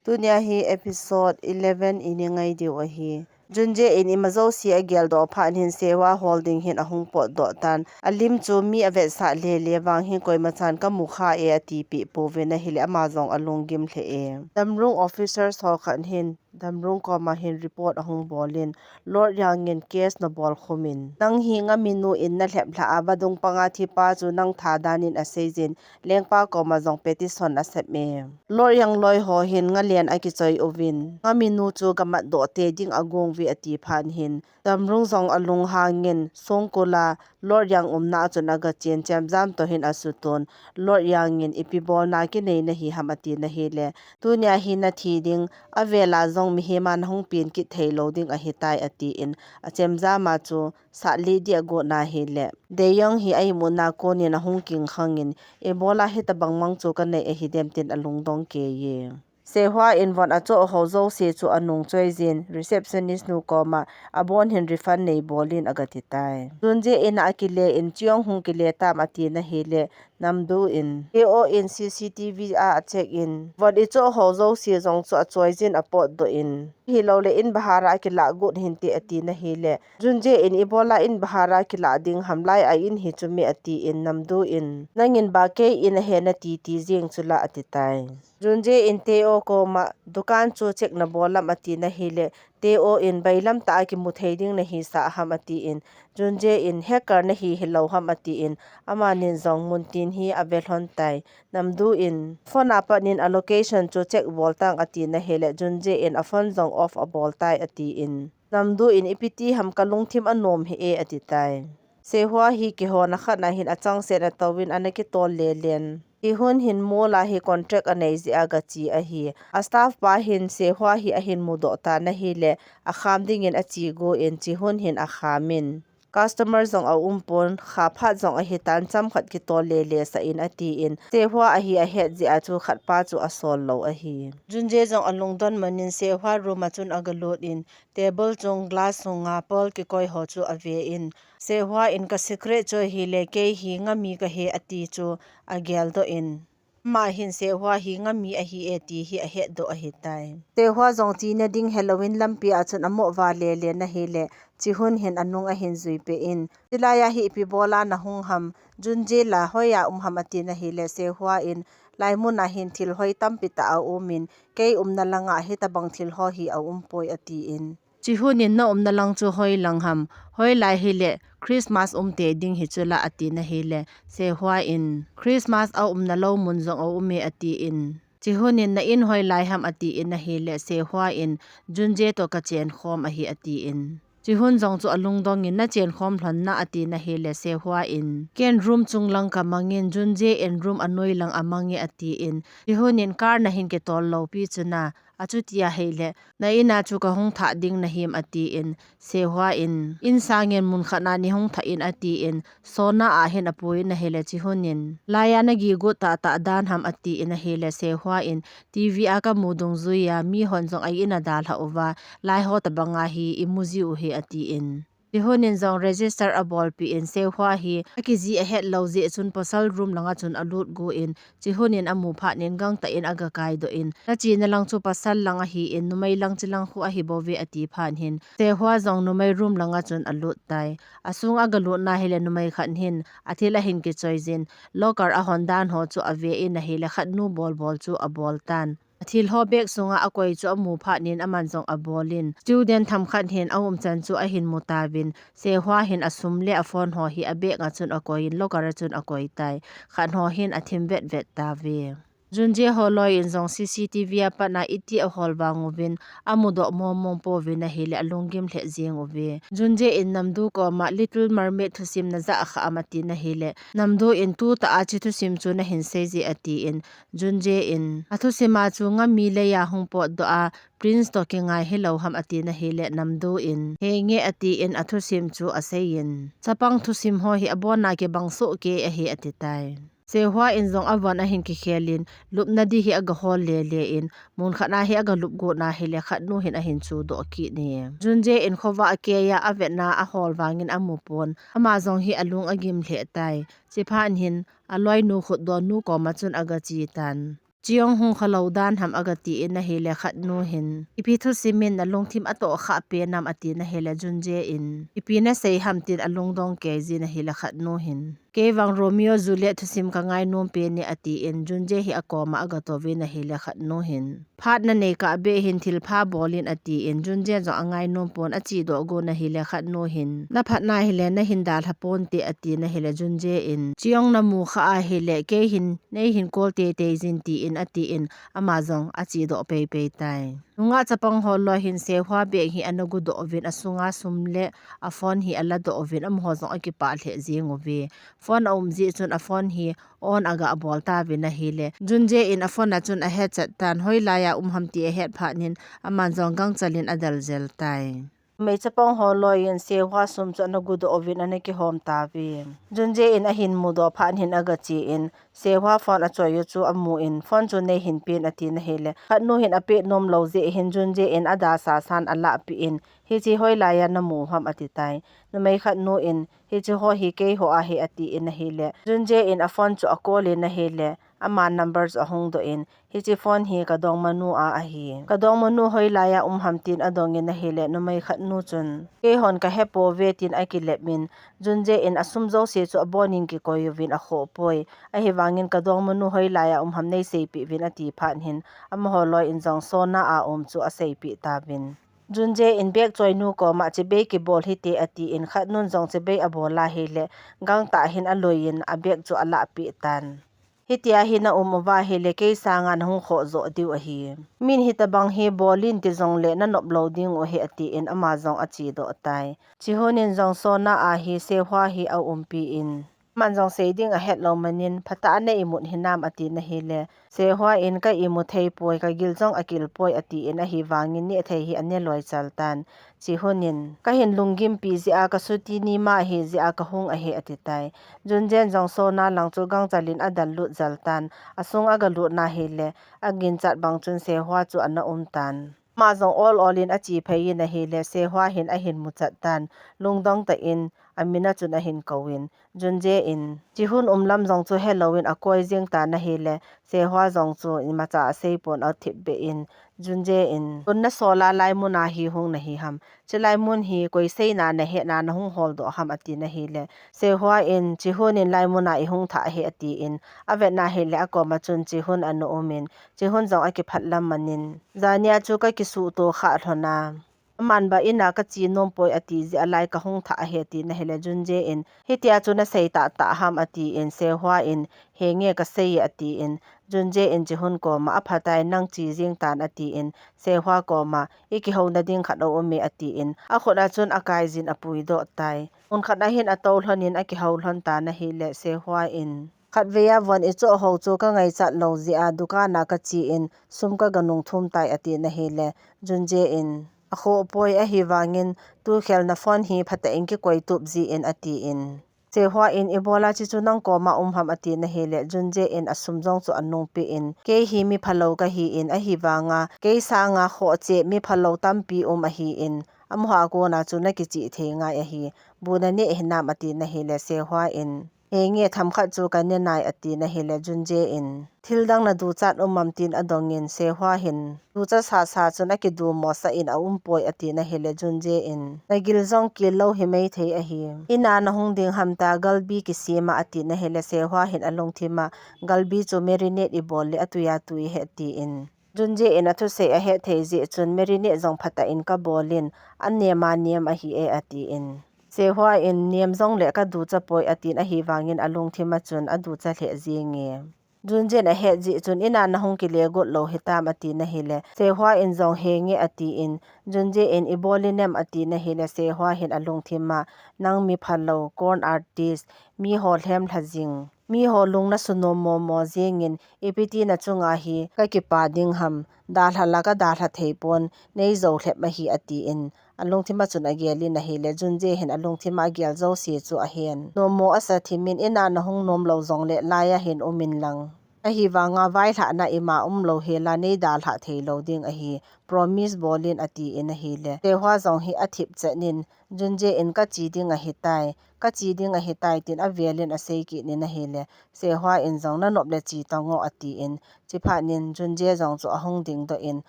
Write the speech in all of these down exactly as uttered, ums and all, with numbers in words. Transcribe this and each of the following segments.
Tunia hi episode eleven i ngai diu ahi. Junje in ima jouse a geldoh phat hin Sehua hol ding hin ahung potdoh tan. Alim chu mi avetsah lele vang hin koima chan kamu kha e atipeh pouvin ahile ama jong alunggim lheh e. Damrung officers ho khat hin Damrung koma hin report ahung bol in, Lord Yang in case nabol khum in, nang hi ngaminu in nalhep lha a, vadung panga thipa chu nang tha dan in aseijin, lengpa koma jong petition asem e. Lord Yang loi ho hin ngalen akichoi uvin, ngaminu chu gamatdoh tei ding agung uve ati phat hin, Damrung jong alunghang in, songkul a Lord Yang umna a chun agachen, Chemjam toh hin asutun, Lord Yang in ipi bolna kinei nahi ham atina hile, tunia hi nathi ding, avela jong mihem a nahung pen kit thei lou ding ahitai atin, a Chemjam a chu sat lih ding agot na hile, Deyong hi a imutna kon in ahung kingkhang in, ibola hitabang mang chu kanei ahidem tin alungdong kei e. Sehua in von achoh ho jouse chu anung choijin, receptionist nu koma, abon hin refund neibol in agati tai. Junje in a akile in, Cheong hung kile tam atina hile, Namdu in, Teo in C C T V a acheck in, von ichoh ho jouse jong chu achoijin apotdoh in, hilou le in bahar a kilah got hinte atina hile, Junje in ibola in bahar a kilah ding ham, lai a in hi chu me atin, Namdu in, nangin ba kei in ahe nati ti jing chu la ati tai. Junje in Teo koma, dukan chu check nabol lam atina hile, Teo in bailam tah a kimu thei ding nahisah ham atin, Junje in hacker nahi hilou ham atin, amanin jong muntin hi avelhon tai. Namdu in, phone a pat in a location chu check bol tang atina hile, Junje in a phone jong off abol tai atin, Namdu in ipiti ham kalungthim anom hih e ati tai. Sehua hi kihona khat na hin achangseh in atouvin ana kitol lelen. Chihun hin mall a hi contract anei jeh a gache ahi. A staff pa hin Sehua hi ahin mudoh tan ahile, akham dingin ache gon, Chihun hin akham in. Customer jong aumpon, kha phat jong ahitan, chomkhat kitol lele sah in atin, Sehua ahi ahet jeh a chu khatpa chu asol lou ahi. Junje jong alungdon man in Sehua room a chun agalut in, table chung glass sunga pearl kikoi ho chu ave in, Sehua in ka secret chu ahile kei hi ngami kahi ati chu ageldoh in, ama hin Sehua hi ngami ahi e ti hi ahetdoh ahitai. Sehua jong chena ding helouvin lampi a chun amoh val lele na hile, Chihun hin anung ahin juipeh in, chulai a hi ipi bola nahung ham, Junje la hoiya um ham atina hile, Sehua in, laimun a hin thil hoi tampi tah aum in, kei umna langa hitabang thil ho hi aumpoi atin. Chihun in na umna lang chu hoilang ham, hoilai hile, Christmas umtei ding hi chula atina hile, Sehua in, Christmas aumna lou mun jong aume atin. Chihun in na in hoilai ham atin ahile, Sehua in, Junje toh kachen khom ahi atin. Chihun jong chu alungdong in, nachen khom lhon na atina hile, Sehua in, ken room chung lang kamang in, Junje in room anoi lang amang e atin. Chihun in, car na hin kitol lou pi chu na, achuti ahile, na in a chu kahung thah ding nahim atin, Sehua in, in sangin mun khat na nei hung thah in atin, sauna a hin apui in ahile, Chihun in, laiya na gigot tahtah dan ham atin ahile, Sehua in, T V a kamu dungjuiya, mihon jong a in a dalha uva, lai ho tabanga hi imu jiu hi atin. Chihun in jong register abolpeh in, Sehua hi akiji ahet lou jeh chun pasal room langa chun alut gon, Chihun in amu phat in gangtah in agakaidoh in, nachena lang chu pasal lang ahin, numei lang chilang khu ahi bouve ati phat hin, Sehua jong numei room langa chun alut tai. Asung agalut na hile numei khat hin athil ahin kichoi jin, locker ahon dan ho chu ave in ahile khatnu bolbol chu abol tan. Athil ho bag sunga akoi chu amu phat in aman jong abol in, student themkhat hin aumchan chu ahin mu tauvin, Sehua hin asum le aphone ho hi abag a chun akoi in, locker a chun akoi tai. Khat ho hin athim vetvet tauve. Junje ho loi in jong C C T V a pat na iti ahol vang uvin, amudoh mongmong pouvin ahile alunggim lheh jeng uve. Junje in Namdu koma Little Mermaid thusim najah kha am atina hile, Namdu in tutah a hiche thusim chu nahin seije atin, Junje in, athusim a chu ngami leiya hung potdoh a, Prince toh kingai hilou ham atina hile, Namdu in, henge atin athusim chu asei in, chapang thusim ho hi abonna kibang soh kei ahi ati tai. Sehua in jong avon ahin kikhel in, lupna di hi agahol lele in, mun khat na hi agalup got na hile, khatnu hin ahin chudoh kit e. Junje in khovah a keiya avetna ahol vangin amu pon, ama jong hi alung agim lheh tai. Chuphat hin, aloinu khutdon nu koma chun agache tan. Cheong hung khalou dan ham aga ti in ahile khat nu hin, ipi thusim in nalungthim atoh kha pen am ati in ahile Junje in, ipi nasei ham tin alungdong kei jin ahile khat nu hin, kei vang Romeo Juliet thusim ka ngainom pen e ati in Junje hi akoma aga touvin ahile khat nu hin, phat nanei kah beh hin thilpha bol in ati in Junje jong angainom pon achedoh gon ahile khat nu hin, naphat na hile nahin dalha ponte ati in ahile Junje in, Cheong namu kha ahile kei hin neihin call teitei jin ti in ati in ama jong achedoh peipei tai. Nungah chapang ho loi hin Sehua bag hi ana gudoh uvin asunga sum le a phone hi aladoh uvin amaho jong akipah lheh jeng uve. Phone aum jeh chun a phone hi on aga bol tauvin ahile Junje in a phone a chun ahet chat tan, hoilai a um ham ti ahet phat in aman jong gangchal in adel jel tai. Mei chapang ho loi in Sehua sum chu ana gudoh uvin ana kihom tauve. Junje in ahin mudoh phat in aga che in Sehua phone achoi u chu amu in phone chu neihin pen ati in ahile khat nu hin apeh nom lou jeh hin Junje in ada sasan alah peh in hiche hoilai a namu ham ati tai. Numei khat nu in hiche ho hi keiho ahi ati in ahile Junje in a phone chu a call in ahile ama number chu ahung doh in, hiche phone hi ka dongmanu a ahi. Ka dongmanu hoilai a um ham tin adong in ahile numei khat nu chun, keihon ka hepouve tin akilep in, Junje in asum jouse chu abon in kikoi uvin akhoh poi. Ahivangin ka dongmanu hoilai a um ham neiseipeh uvin ati phat in, amaho loi in jong Sona a um chu aseipeh tauvin. Junje in bag choinu koma chibai kibol hite ati in khat nun jong chibai abol ahile gangtah hin aloi in a bag chu alah peh tan. Hitia hi na um uva ahile kei sanga nahung khoh joh diu ahi. Min hitabang hi bol in ti jongle nanop lou ding u ahi ati in ama jong achedoh tai. Chihun in jong Sona a hi Sehua hi aumpi in, aman jong sei ding ahet lou man in, phatah a na imut hinam ati in ahile Sehua in ka imu thei poi, ka gil jong akil poi ati in ahivangin nehthei hi ane loi chal tan. Chihun in, kahin lunggimpi jeh a ka chuti ni ma ahi jeh a kahung ahi ati tai. Junje in jong Sona lang chu gangchal in adel lut jel tan. Asung aga lut na ahile aginchat bang chun Sehua chu ana um tan. Ama jong ol ol in ache phei in ahile Sehua hin ahin muchat tan. Lungdong tah in amin a chun ahin kou in, Junje in Chihun um lam jong chu helou in akoi jeng tan ahile Sehua jong chu imacha asei pon athip beh in, Junje in, tun nasol a laimun a hi hung nahi ham? Chulai mun hi koi seina nahet na nahung holdoh ham ati in ahile Sehua in, Chihun in laimun a ihung thah ahi ati in, avet na ahile akoma chun Chihun ana um in, Chihun jong akiphat lam man in, jania chu ka kisuhto kha lhon a, aman ba in a kache nom poi ati jeh a lai kahung thah ahi ati in ahile Junje in, hitia chu nasei tahtah ham ati in, Sehua in, henge kasei e ati in, Junje in Chihun koma, aphatai, nang che jeng tan ati in, Sehua koma, ikihouna ding khat aum e ati in, akhut a chun akai jin apuidoh tai. Mun khat a hin atou lhon in akihou lhon tan ahile Sehua in, khatvei a von ichoh ho chu ka ngaichat lou jeh a dukan a kache in sum kaga nung thum tai ati in ahile Junje in, akhoh poi, ahivangin tukhel na phone hi phatah in kikoi tup jeh in ati in, Sehua in, ibola chuchu nang koma um ham ati in ahile Junje in asum jong chu anung peh in, kei hi mi phalou kahi in, ahivanga kei sanga khoh cheh mi phalou tampi um ahi in, amaho a kona chu nakichih thei ngai ahi, bu naneh hinam ati in ahile Sehua in, henge, themkhat chu kane nai ati in ahile Junje in, thil dang naduchat um am tin adong in, Sehua hin ducha sasa chun akidu mosah in aum poi ati in ahile Junje in, nagil jong kil lou himai thei ahi, in a nahung ding ham tia galbi kisem a ati in ahile Sehua hin alungthim a, galbi chu marinate ibol le atui a tui ahi ati in, Junje in athusei ahet thei jeh chun marinate jong phatah in kabol in, anem a nem ahi e ati in, Sehua in, nem jongle kaducha poi ati in ahivangin alungthim a chun aducha lheh jenge. Junje in ahet jeh chun, in a nahung kile got lou hitam ati in ahile Sehua in jong, henge ati in, Junje in, ibol inem ati in ahile Sehua hin alungthim a, nang mi phalou, con artist, miho lhem lha jing, miho lung nasunom momo jeng in, ipi ti nachunga hi kakipah ding ham, dalha la kadalha thei pon, neijou lhep ahi ati in, alungthim a chun agel in ahile Junje hin alungthim a agel jouse chu ahen. Nommo asa thim in, in a nahung nom lou jongle lai a hin um in lang, Ahivanga vailhahna ima umlou hela nei dalhah theilou ding ahi, promise bolin atin ahile. Sehua jong hi athip chet in, Junje in kache ding ahitai, kache ding ahitai tin avelin asei kit in ahile. Sehua in jong nanop le che tang o atin, chuphat in Junje jong chu ahung dingdoh in,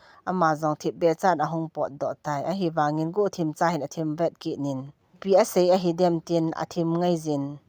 ama jong thip behchan ahung potdoh tai. Ahivangin guhthim cha hin athim vet kit in, ipi asei ahidem tin athim ngai jin.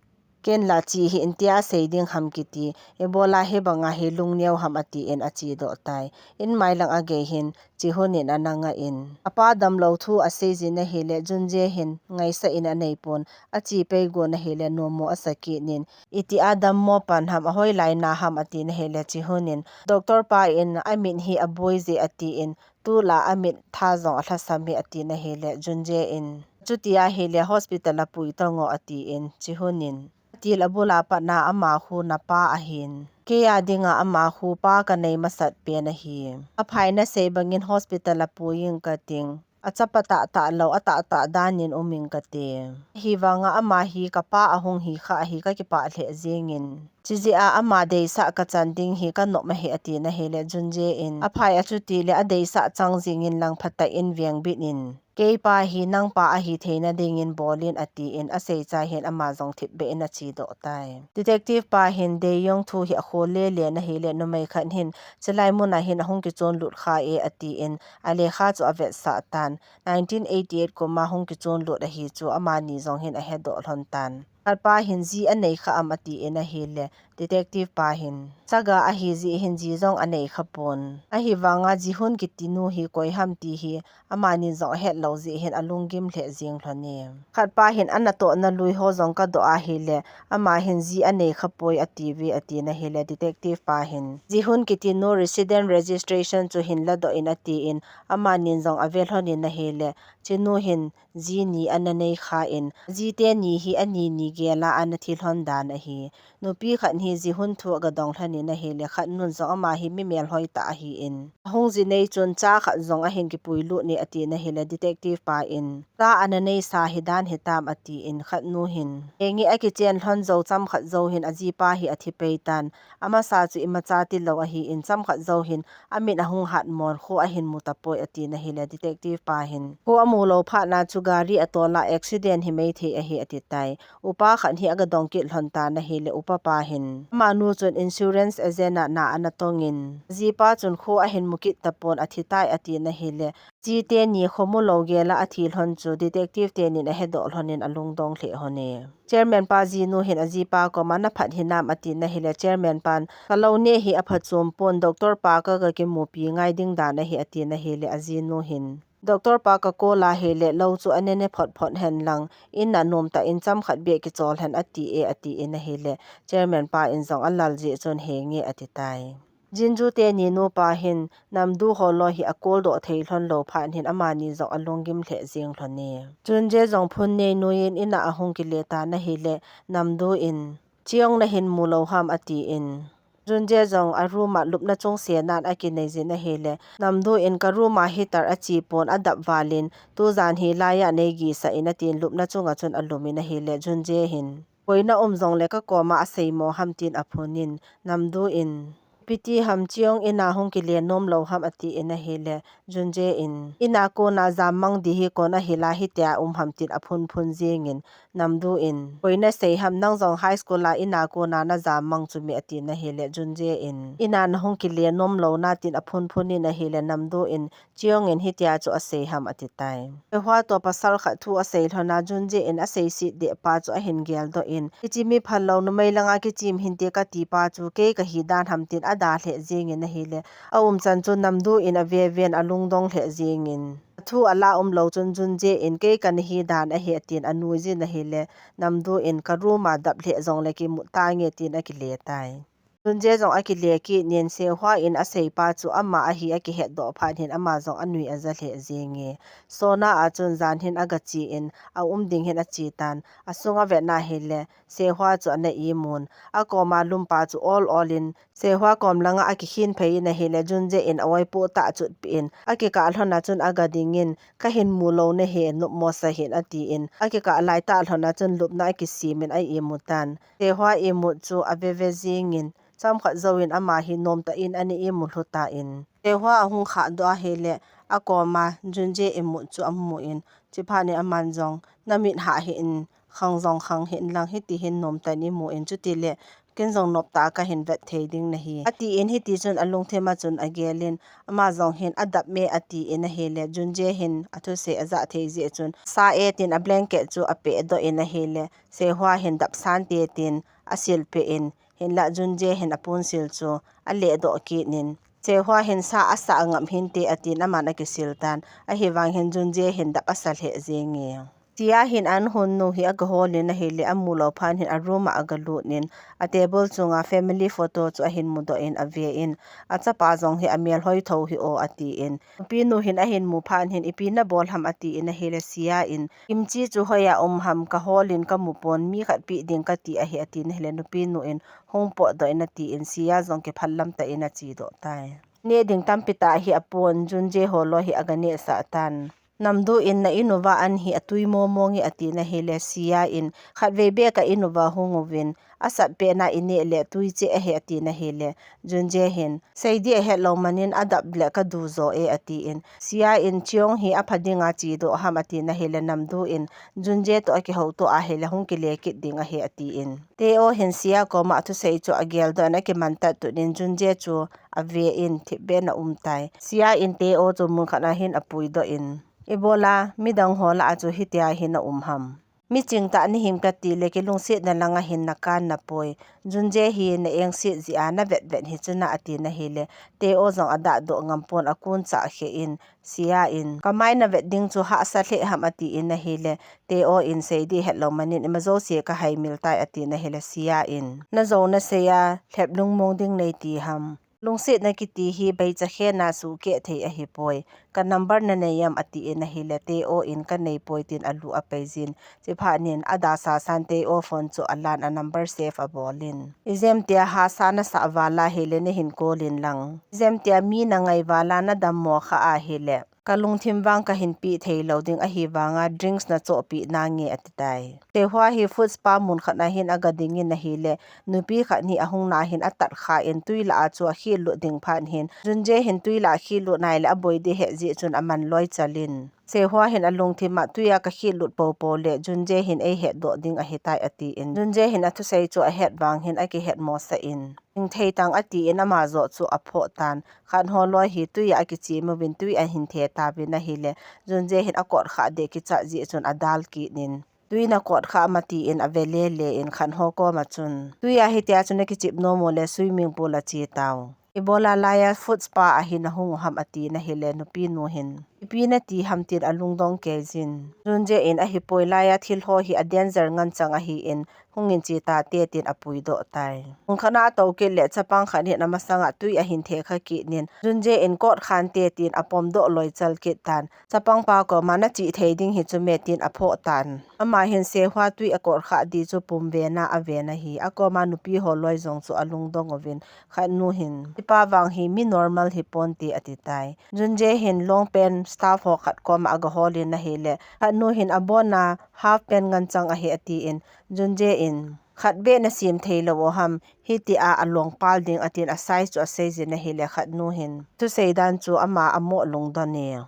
Ken la che hih in tia asei ding ham kiti, ibola hibanga hi lungneo ham atin achedoh tai. In mailang agei hin, Chihun in ana nga in. Apa damlou thu asei jin ahile, Junje hin ngaisah in anei pon, ache pei gon ahile, nommo asa kit in, itia dammo pan ham, ahoilai na ham atin ahile, Chihun in, Doctor pa in amit hi aboi je atin, tulai amit tha jong alhasam e atin ahile, Junje in, chuti ahile, hospital a pui tang o atin, Chihun in, atil abula patna ama khu napa ahin. Kei a dinga ama khu pa kanei masat pen ahi. Aphai nasei bangin hospital a pui ing kating. Achapa tahtah lou, atahtah dan in um ing kati. Hivanga ama hi kapa ahung hi kha ahi kakipah lheh jingin. Chijeh a ama deisah kachan ding hi kanop ahi atin ahile Junje in. Aphai achuti le adeisah chang jingin lang phatah in vengbit in. Keipa hi nangpa ahi theina dingin bolin atin asei cha hin ama jong thip beh in achedoh tai. Detective pa hin Deyong thu hi akhol lele in ahile numei khat hin chilai muna hin ahung kichon lut kha e atin alekha chu avetsah tan. Nineteen eighty-eight kum a hung kichon lut ahi chu amani jong hin ahedoh lhon tan. Khatpa hin ji anei kha am atin ahile, detective pa hin, Saga ahi jeh hin ji jong anei kha pon. Ahivanga Jihun kiti nu hi koi ham ti hi amani jong ahet lou jeh hin alunggim lheh jing lhon e. Khatpa hin anatohna lui ho jong kadoh ahile, ama hin ji anei kha poi ati ve atin ahile, detective pa hin, Jihun kiti nu resident registration chu hin ladoh in atin, amani jong ave lhon in ahile, chinu hin ji ni ana nei kha in, ji teni hi ani ni gel a ana thi lhon dan ahi. Nupi khat hi Jihun thu aga dong lhon in ahile, khat nun jong ama hi mi melhoi tah ahin. Ahung ji nei chun cha khat jong ahin kipui lut e atin ahile, detective pa in, cha ana nei sa hi dan hitam atin, khat nu hin, henge akichen lhon jou cham khat jou hin ajipa hi athi pei tan. Amasa chu imacha tilou ahin, cham khat jou hin amit ahung hat mon, kho ahin mu tapoi atin ahile, detective pa hin, kho amu lou phat na chu gari atol a accident hi mai thei ahi ati tai. Upa khat hi aga dong kit lhon tan ahile, upa pa hin, amanu chun insurance agent a na ana tong in, ajipa chun kho ahin mu kit tapon athi tai atin ahile, ji teni kho mu lou gel a athi lhon chu detective tenin ahedoh lhon in alungdong lheh lhon e. Chairman pa jinu hin ajipa koma naphat hinam atin ahile, chairman pan, kalou neh hi aphachom pon, doctor pa kaga kimupi ngai ding dan ahi atin ahile, ajinu hin, doctor pa ka call ahile, lou chu anene phot phot hen lang, in a nomtah in cham khat beh kichol hen ati e atin ahile, chairman pa in jong alal jeh chun henge ati tai. Jinju teni nupa hin Namdu ho loi hi a call doh thei lhon lou phat hin amani jong alunggim lheh jing lhon e. Junje jong phun nei nuiyin in a ahung kile tan ahile, Namdu in, Cheong nahin mu lou ham atin. Junje jong a room a lupna chung senan akinei jin ahile, Namdu in ka room a heater ache pon adap valin, tujan hi laiya nei gisah in atin lupna chunga chun alum in ahile, Junje hin, koina um jongle ka koma asei mo ham tin aphun in, Namdu in, Piti ham Cheong in a hung kile nom lou ham atin ahile, Junje in, in a kona jam mang di hi koi ahila hitia um ham tin aphun phun jingin, Namdu in, koina sei ham nang jong high school a in a kona najam mang chu mi atin ahile, Junje in, in a nahung kile nom lou na tin aphun phun in ahile, Namdu in, Cheong in hitia chu asei ham ati tai. Sehua toh pasal khat thu asei lhon a Junje in asei sit deh pa chu ahin geldoh in, hiche mi phalou numei langa kichim hinte kati pa chu kei kahi dan ham tin adalheh jingin ahile, aumchan chu Namdu in aveven alungdong lheh jingin, athu ala umlou chun Junje in kei kana hi dan ahi atin anui jin ahile, Namdu in ka room a dap lheh jongle kimu tange tin akile tai. Junje jong akile kit nin Sehua in asei pa chu ama ahi akihet doh phat hin ama jong anui aja lheh jingin. Sona a chun jan hin agache in aum ding hin ache tan. Asung avet na hile Sehua chu ana imun. Akoma lum pa chu ol ol in Sehua kom langa akikhin phei in ahile Junje in aoi po tah chut pi in. Akikah lhon a chun aga dingin kahin mu lou nahi nopmo sa hin atin. Akikah lai tah lhon a chun lupna akisim in a imu tan. Sehua imut chu aveve jingin, chomkhat jouvin ama hi nomtah in ana imu lhu tan. Sehua ahung khah doh ahile, akoma Junje imut chu amun, chuphat in aman jong, "Namit hah hih in, khang jong khang hih in lang, hiti hin nomtah in imun, chutile ken jong noptah a kahin vet thei ding nahi," atin, hiti chun alungthim a chun agelin, ama jong hin adap me atin ahile, Junje hin athusei ajah thei jeh chun, "Sa e," tin a blanket chu apehdoh in ahile, Sehua hin, "Dap sante," tin asilpeh in, hinlah Junje hin apunsil chu alehdoh kit in, Sehua hin, "Sa asah ngap hinte," atin aman akisil tan, ahivang hin Junje hin dap asa lheh jenge. Sia hin an hun nu hi aga holin ahile, amu lou phat hin a room a aga lut in, a table chunga family photo chu ahin mudoh in aven, achapa jong hi amel hoi tho hi o atin, nupi nu hin ahin mu phat hin, "Ipi nabol ham?" atin ahile, Sia in, "Kimchi chu hoiya um ham, kaholin kamu pon, mi khat pe ding kati ahi," atin ahile, nupi nu in, "Hung potdoh in," atin, Sia jong kiphal lam tah in achedoh tai. Neh ding tampi tah hi apon, Junje holoi hi aga nehsah tan. Namdu in, "Na in uva an hi atui momo nge," atin ahile, Sia in, "Khatvei beh ka in uva hung uvin, asat pet na ineh le tui cheh ahi," atin ahile, Junje hin, "Seidih ahet lou manin adap le kadu jo e," atin, Sia in, "Cheong hi apha dinga chedoh ham?" atin ahile, Namdu in, "Junje toh akihouto ahile hung kile kit ding ahi," atin. Teo hin Sia koma athusei chu ageldoh in akimantat tun in Junje chu aven thipbeh in aum tai. Sia in Teo chu munkhat a hin apuidoh in, "Ibola midang ho lah a chu hitia hin na um ham? Miching tah nahim kati le kilungsetna langa hin nakan napoi. Junje hi na engset jeh a navet vet hi chu na," atin ahile, Teo jong adahdoh ngam pon akun chah khen, Sia in, "Kamai navet ding chu hahsa lheh ham?" atin ahile, Teo in, "Seidih ahet lou manin imajouse kahaimil tai," atin ahile, Sia in, "Najou nasei a lhep lungmong ding nei ti ham? Lungsetna kiti hi beicha khen a sukeh thei ahipoi. Ka number nanei am?" atin ahile, Teo in, "Kanei poi," tin alu apeijin. Chuphat in adasa san Teo phone chu alan a number save abolin, "Ijemtia hahsa nasah val ahile nahin call in lang. Ijemtia mi nangai val a nadammo kha ahile, kalungthim vang kahin pe thei lou ding ahivanga drinks nachohpeh nange," ati tai. Sehua hi food spa munkhat a hin aga dingin ahile, nupi khat hi ahung na hin atat khan tui lah a chu akhel lut ding phat hin, Junje hin tui lah akhel lut nai le aboi ding ahet jeh chun aman loi chalin, Sehua hin alungthim a, "Tui a kakhel lut popo le Junje hin eihetdoh ding ahitai," atin, Junje hin athusei chu ahet vang hin akihet mosah in, "Hing thei tang," atin ama joh chu aphoh tan. Khat holoi hi tui a akichem uvin tui ahin the tauvin ahile, Junje hin akot khah ding kichat jeh chun adal kit in, "Tui nakot khah am?" atin ave lele in khat ho koma chun, "Tui a hitia chu nakichep nom u le swimming pool a che tau. Ibola laiya food spa a hin nahung u ham?" atin ahile, nupi nu hin, "Ipi nati ham?" tin alungdong keijin. Junje in, "Ahipoi, laiya thil ho hi a danger ngen chang ahin, hungin che tate," tin apuidoh tai. Munkhat a atoukit le chapang khat hin amasanga tui ahin the kha kit in, Junje in, "Kot khante," tin apomdoh loichal kit tan. Chapang pa koma, "Nache thei ding hi chu me?" tin aphoh tan. Ama hin Sehua tui akot khah ding chu pum ven a aven ahi. Akoma nupi holoi jong chu alungdong uvin, khat nu hin, "Hipa vang hi mi normal hiponte," ati tai. Junje hin long pant staff ho khat koma aga holin ahile, khat nu hin, "Abon a half pant ngen chang ahi," atin, Junje in, "Khat beh nasem thei lou u ham, hitia along pal ding," atin a size chu aseijin ahile, khat nu hin thusei dan chu ama amoh lungdon e.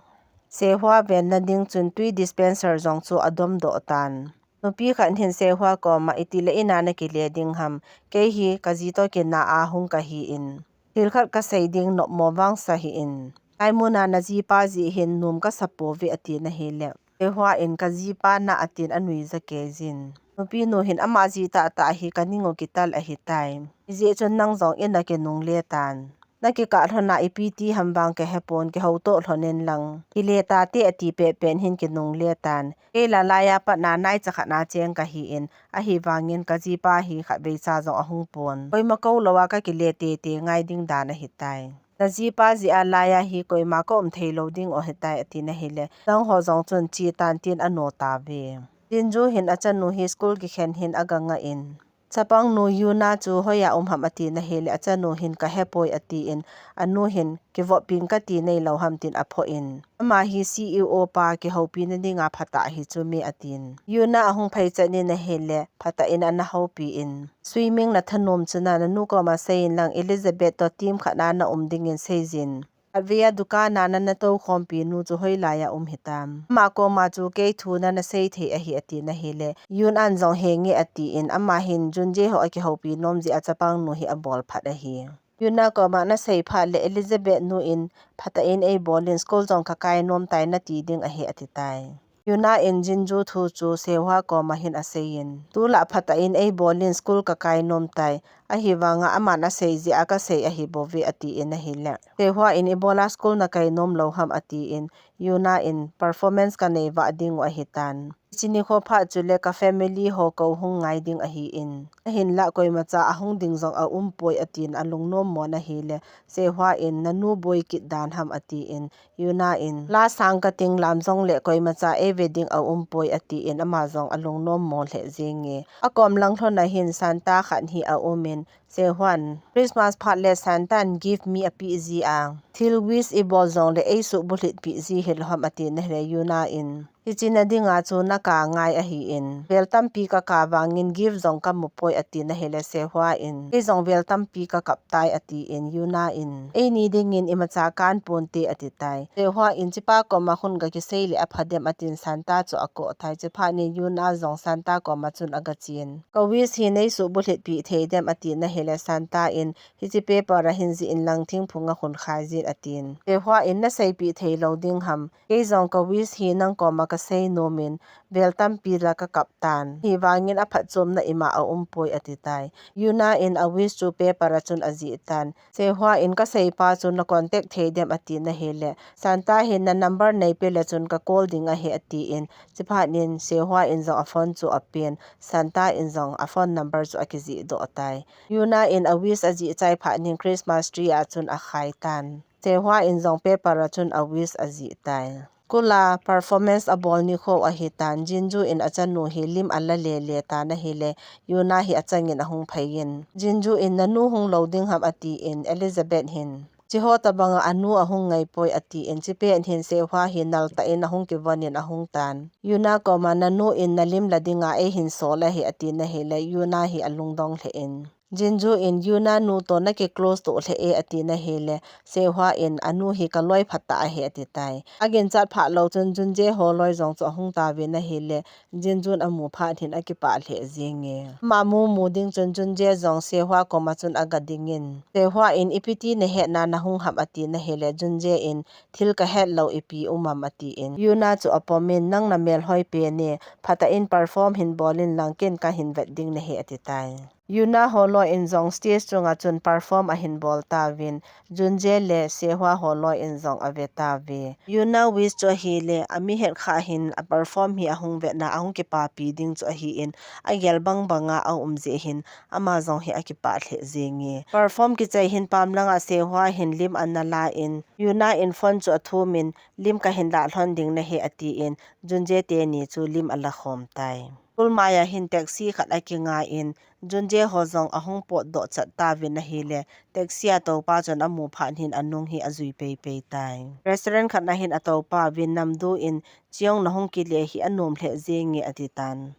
Sehua venna ding chun tui dispenser jong chu adomdoh tan. Nupi khat hin Sehua koma, "Itile in a nakile ding ham? Kei hi kaji toh kina a hung kahin, thil khat kasei ding, nopmo vang sa hih in. Laimun a najipa jeh hin nom kasa pouve," atin ahile, Sehua in, "Kajipa na," atin anuija keijin. Nupi nu hin, "Ama ji tahtah hi kaning u kital ahitai. Hijeh chun nang jong in a kinungle tan. Nakikah lhon a ipi ti ham vang kahepon, kihoutoh lhon in lang. Kile tate," ati pehpeh hin kinungle tan. "Kei la laiya pat na naicha khat na cheng kahin, ahivangin kajipa hi khatvei cha jong ahung pon. Koima kou lou a kakile teitei ngai ding dan ahitai. Najipa jeh a laiya hi koima ka um thei lou ding u ahitai," atin ahile, dang ho jong chun, "Che tan," tin ano tauve. Jinju hin achanu hi school kikhen hin aga ngah in, Chapang nu Yuna chu hoiya um ham ati na hile, achanu hin ka hepoi ati in, anu hin kivop ping kati nei lo ham tin apho in. Ama hi C E O pa kihoupi na dinga phatah hi chu mi atin. Yuna ahung phei chan in ahile, phatah in ana houpi in. Swimming na thanom chun a nanu koma sei in lang Elizabeth to team khat na na um ding in sei jin. Khatvei a dukan a nana tou khompi nu chu hoilai a um hitam. Ama koma chu kei thu nana sei thei ahi ati na hile. Yuna in jong henge ati in ama hin Junje ho akihoupi nom jeh a chapang nu hi abol phat ahi. Yuna koma na sei phat le Elizabeth nu in phatah in ei bol in school jong ka kai nom tai nati ding ahi ati tai. Yuna in Jinju thu chu Sehua koma hin asei in. Tulai phatah in ei bol in school ka kai nom tai. Ahivanga aman asei jeh a ka sei ahi bou ve ati in ahile. Sehua in ibola school na kai nom lo ham ati in. Yuna in performance ka nei vah ding u ahi tan. Hiche nikho phat chu le ka family ho kou hung ngai ding ahi in. Ahinlah koimacha ahung ding jong aum poi ati in alungnom mo na hile. Sehua in nanu boi kit dan ham ati in. Yuna in, la sang ka ting lam jong le koimacha ei ve ding aum poi ati in ama jong alungnom mo lheh jenge. Akom lang lhon a hin Santa khat hi aum in, Sehua in, Christmas phat le Santa in gift mi api ji a. Thil wish ibol jong le ei suh bulhit pi ji hi lo ham ati na hile Yuna in. Hiche na dinga chu na ka ngai ahi in. Vel tampi ka ka vangin gift jong ka mu poi ati na hile Sehua in. Kei jong vel tampi ka kap tai ati in Yuna in. Ei ni dingin imacha kan pon te ati tai. Sehua in chipa koma khun ka kisei le apha dem atin Santa chu ako tai. Chiphat nin Yuna jong Santa koma chun aga chin. Ka wish hi nei suh bulhit pi thei dem ati na hile Santa in. Hiche paper a hin jih in lang thingphung a khun khai jin atin. Sehua in na sei pi thei lo ding ham. Kei jong ka wish hi nang koma ka sei nom in, vel tampi la ka kap tan. Hivangin aphatchomna ima aum poi ati tai. Yuna in a wish chu paper a chun ajih tan. Sehua in ka sei pa chu na contact thei dem ati na hile. Santa hin na number nei pe le chun ka call ding ahi ati in. Chiphat nin Sehua in jong a phone chu apen. Santa in jong a phone number chu akijih doh tai. Yuna in a wish ajih chai phat nin Christmas tree a chun akhai tan. Sehua in jong paper a chun a wish ajih tai. School a performance abol nikho ahi tan, Jinju in achanu hi lim ala lele tan ahile, Yuna hi achangin ahung phei in. Jinju in nanu hung lo ding ham ati in, Elizabeth hin. Chiho tabanga anu ahung ngai poi ati in, chipet hin Sehua hi nal tah in ahung kivon in ahung tan. Yuna koma nanu in na lim la dinga ei hin sol ahi ati na hile, Yuna hi alungdong lheh in. Jinju in Yuna nu to na ki close to lheh e ati na hile, Sehua in anu hi ka loi phat tah ahi ati tai. Aginchat phat lou chun Junje ho loi jong chu ahung tauvin ahile, Jinju in amu phat hin akipah lheh jenge. Ama mu mu ding chun Junje jong Sehua koma chun aga dingin. Sehua in ipi ti na hetna na hung ham ati na hile, Junje in thil ka het lou ipi um am ati in. Yuna chu apom in nang na mel hoi pen e, phatah in perform hin bol in lang ken ka hin vet ding nahi ati tai. Yuna ho loi in jong stage chunga chun perform ahin bol tauvin, Junje le Sehua ho loi in jong ave tauve. Yuna wish chu ahile, ami het kha hin a perform hi ahung vetna, ahung kipapi ding chu ahi in, agel bang banga aum jeh hin, ama jong hi akipah lheh jenge. Perform kichai hin pam langa Sehua hin lim ana la in, Yuna in phone chu athum in, lim ka hin lah lhon ding nahi ati in, Junje teni chu lim ala khom tai. School maiya hin taxi khat akinga in, Junje ho jong ahung potdoh chat tauvin ahile, taxi a toupa chun amu phat hin anung hi ajui pei pei tai. Restaurant khat na hin atoupa vin Namdu in, Cheong na hung kile hi anom lheh jenge ati tan.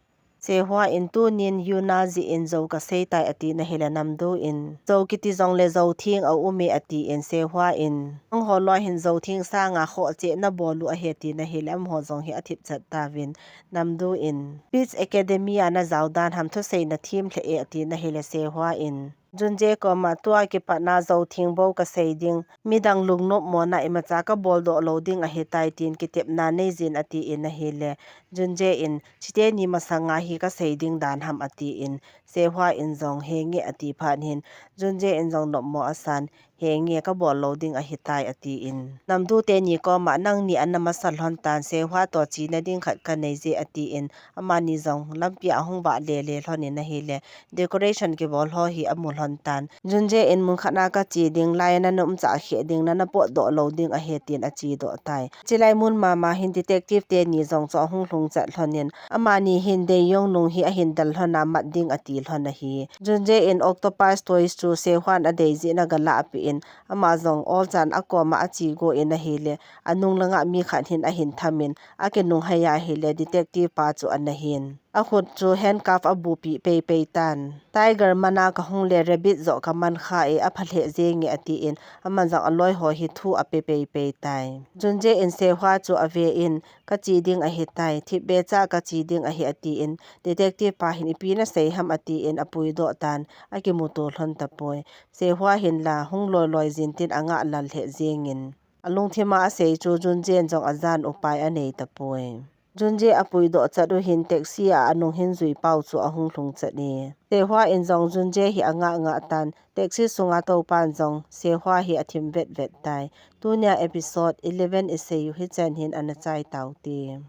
Sehua in tunin Yuna jeh in jou ka sei tai ati na hile Namdu in, jou kiti jong le jou theng aum e ati in Sehua in, nang ho loi hin jou theng sanga khoh cheh na bol u ahi ati na hile amaho jong hi athip chat tauvin Namdu in, Peach Academy a na jao dan ham thusei na thim lheh e ati na hile Sehua in, Junje koma tua kipatna jou theng bou ka sei ding, midang lungnop mona imacha ka boldoh lou ding ahi tai tin kitepna nei jin ati in ahile, Junje in, chiteni masanga hi ka sei ding dan ham ati in, Sehua in jong henge ati phat hin, Junje in jong nopmo asan, henge kabol lou ding ahitai atin. Namdu teni koma nangni ana masa lhon tan, Sehua toh chena ding khat kanei je atin, amani jong lampi a ahung vah lele lhon in ahile, decoration kibol ho hi amu lhon tan. Junje in mun khat na kache ding, lai nana umcha khe ding, nana potdoh lou ding ahi tin achedoh tai. Chulai mun mama hin detective teni jong chu ahung lhung chat lhon in, amani hin Dae Young nung hi ahin del lhon a mat ding ati lhon ahi. Junje in octopus toys chu Sehua in adei jeh in agalah peh in, ama jong olchan akoma ache go in ahile, anung langa mi khat hin ahin tham in, akinunghei a ahile, detective pa chu ana hin. Akhut chu handcuff abupi peipei tan. Tiger mana kahung le rabbit joh kaman kha e, apha lheh jenge atin, aman jong aloi ho hi thu ape peipei tai. Junje in Sehua chu ave in, kache ding ahitai, thipbeh cha kache ding ahi atin, detective pa hin ipi nasei ham atin apuidoh tan, akimuto lhon tapoi. Sehua hin la hung loiloi jin tin angah lal lheh jengin. Alungthim a asei chu Junje in jong ajan upai anei tapoi. Junje apuidoh chat u hin taxi a anung hin jui pau chu ahung lhung chat e. Sehua in jong Junje hi angah ngah tan, taxi sunga toupan jong Sehua hi athim vetvet tai. Tunia episode eleven isei u hichan hin ana chai taute.